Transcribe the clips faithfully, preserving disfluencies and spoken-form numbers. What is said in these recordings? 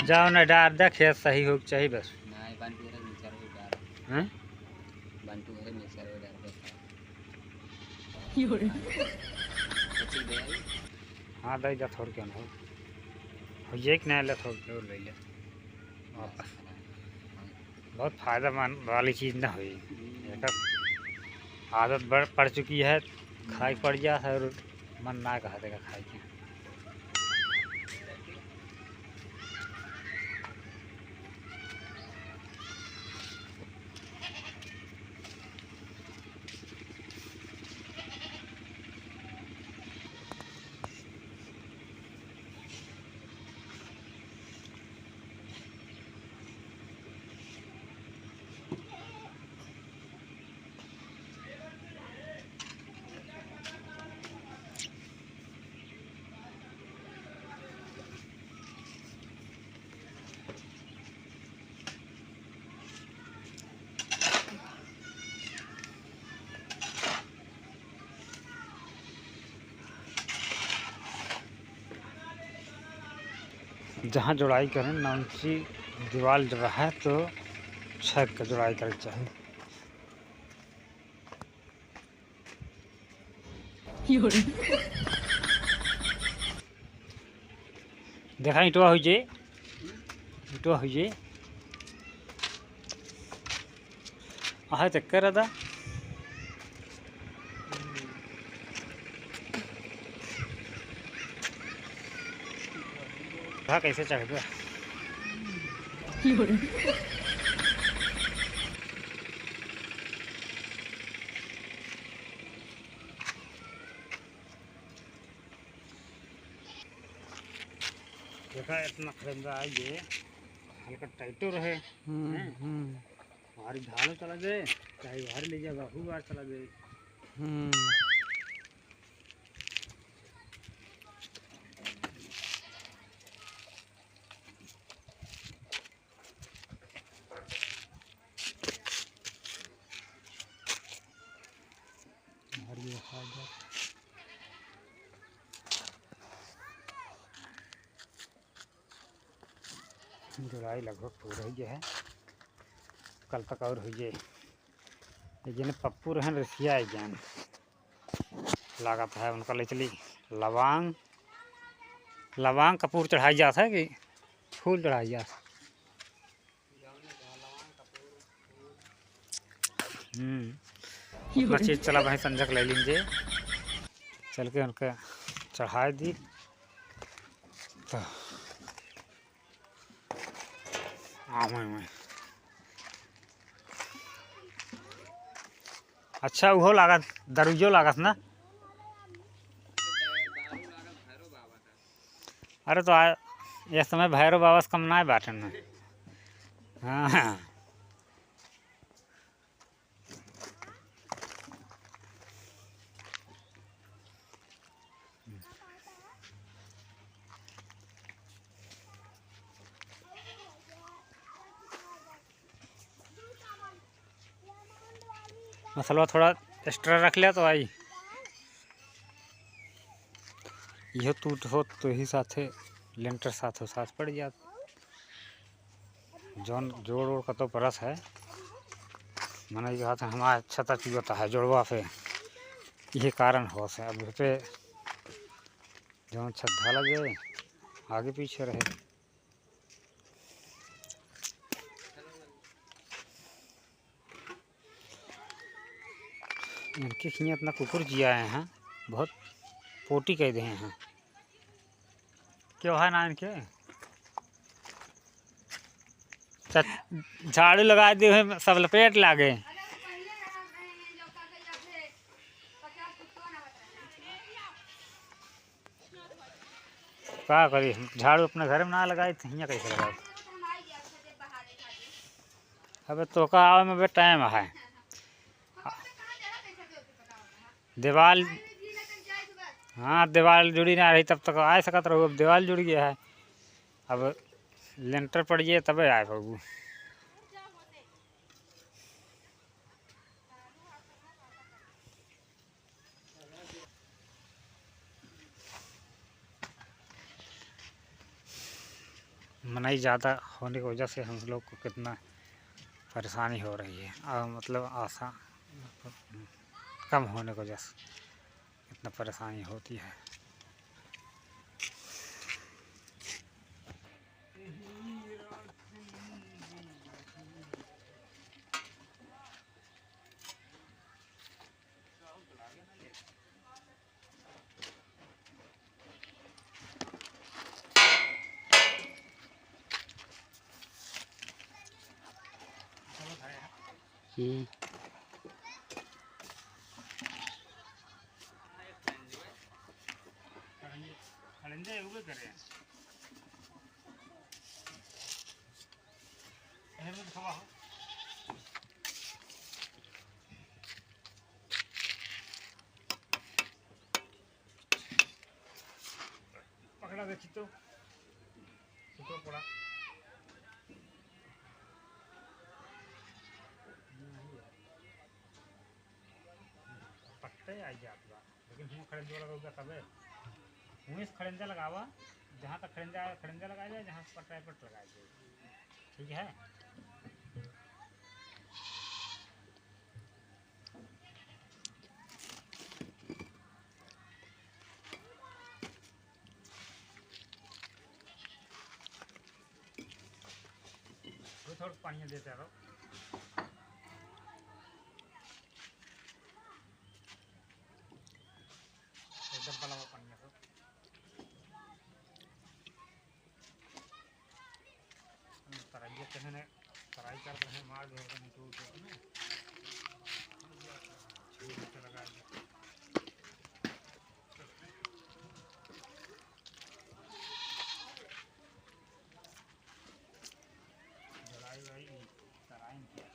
जाओ ना डार दे, खेत सही होक चाही बस। नहीं, बंटू रे मिक्सर हो डार। हैं? बंटू रे मिक्सर हो डार दे। अच्छी दे आई। हाँ, दे जा थोड़ के ना हो। हो ये कि नहीं ले थोड़ के और ले ले। वापस। बहुत फायदेमंद वाली चीज ना हुई। हम्म। एकर आदत बढ़, पड़ चुकी है, खाए के पड़ गया है और मन ना कहा देगा खाए के। जहाँ जुड़ाई करें, नौंची दीवाल रहे तो छत के जुड़ाई करे के चाही। देखा ईंटवा हुई जे, ईंटवा हुई जे। आहे चक्कर अदा। देखा कैसे चढ़ गया। देखा इतना खरंजा है ये, हल्का टाइटो रहे। हम्म, हैं? हम्म। बाहर झाड़ो चला जाए, चाहे बाहर ले जाए, बाहू बाहर चला जाए। हम्म। और ये रखा इधर। जुड़ाई लगभग पूरा हो गया है, कल तक और हो जाए। ये जने पप्पू रहन रसिया है जान, लागत है उनका ले चली लवांग, लवांग कपूर चढ़ाई जात है कि फूल चढ़ाई जात है? हम्म। अपना चीज चला भाई संझक ले लीजिए, चल के उनके चढ़ाई दी। तो आवे में। अच्छा, उहो लागत, दरुइयो लागत ना? अरे तो आ, ये समय भैरव बाबा से कम ना बाटे ना। हाँ, हाँ। मसलवा थोड़ा extra रख लिया तो आई। यह टूट हो तो ही साथे लेंटर साथ हो साथ पड़ जात। जौन जोड़ ओड़ कतो परत है, मने ये बात है, हमारा छता चुअता है जोड़वा पे, यही कारण हो से। अब पे जौन छत ढाला जाए, आगे पीछे रहे। इनके हियाँ इतना कुकुर जिया आए हैं, बहुत पोटी कह दे हैं। क्यों है ना इनके? च-, झाड़ू लगा दे हुए सब लपेट लागे। का करी, हम झाड़ू अपने घर में ना लगाई तो हियाँ कैसे लगाई? अबे तोका आवे में अबे टाइम है। देवाल, हाँ, देवाल जुड़ी ना रही तब तक आ सकत रहू। अब देवाल जुड़ गया है, अब लेंटर पड़ जाए तबे आए बाबू। मनई ज़्यादा होने की वजह से हम लोग को कितना परेशानी हो रही है, और मतलब आसा कम होने की वजह से कितना परेशानी होती है। हम्म। खड़ंजे उबे करे। एहर में दिखावा हो। पकड़ा देखी तो। सुतो पड़ा। पट्टे आई जात बा। लेकिन हुआं खड़ंजा लगावा तबे। हुएं से खड़ंजा लगावा, जहाँ तक खड़ंजा, खड़ंजा लगाया जाए, जहाँ से पट्टा है, पट लगाया जाए। ठीक है? थोड़ा, थोड़ा पानी देते रहो। एकदम बलावा पानी है तो। तराई के कहने, तराई कर रहे हैं, मार दे रहे हैं, तो उठे में। छुरी से लगा दे। जलाई भाई, तराई में किया।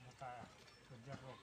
बताया, तो जब वो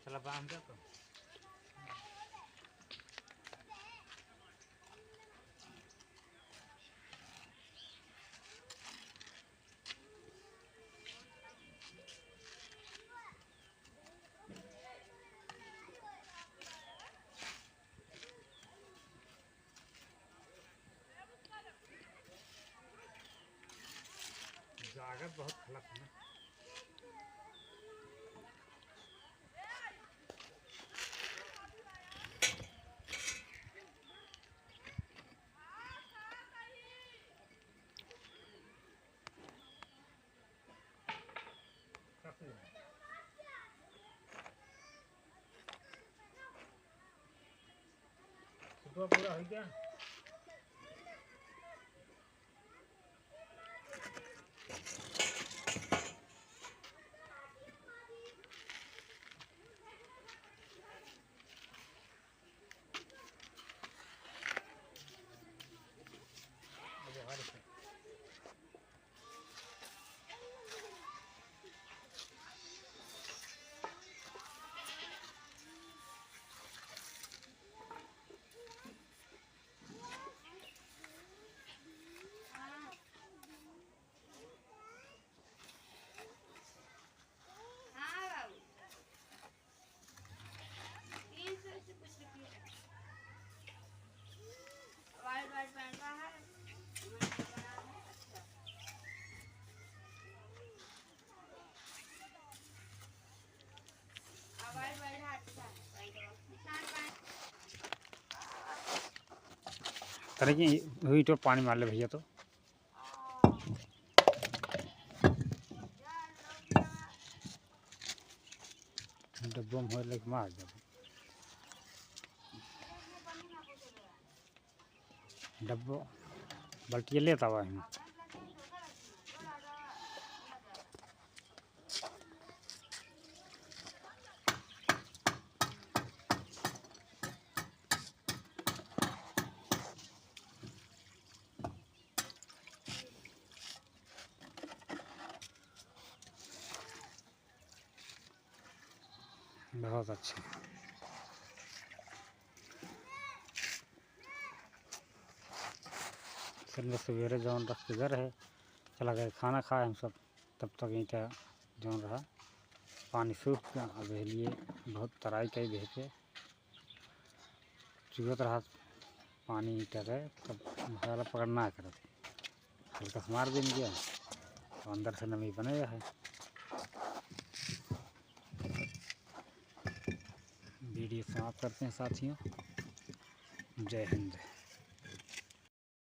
चला बांध दे तो। जागत बहुत खलत है ना। सुतवा पूरा हो गया। तरे कि वही तो पानी मार ले भैया तो। डब्बो में होए लेके मार देबो। डब्बो, बल्टिया लेत आवा हियाँ। बहुत अच्छा। फिर सवेरे जौन रख के गए रहे, चला गए खाना खाए हम सब, तब तक ईंटा जौन रहा पानी सूख के, अब एह लिए बहुत तराई कई देह पे चुअत रहा पानी ईंटा के, तब मसाला पकड़ ना करत, हल्का से मार देंगे, तो अंदर से नमी बने रहे। वीडियो समाप्त करते हैं साथियों, जय हिंद।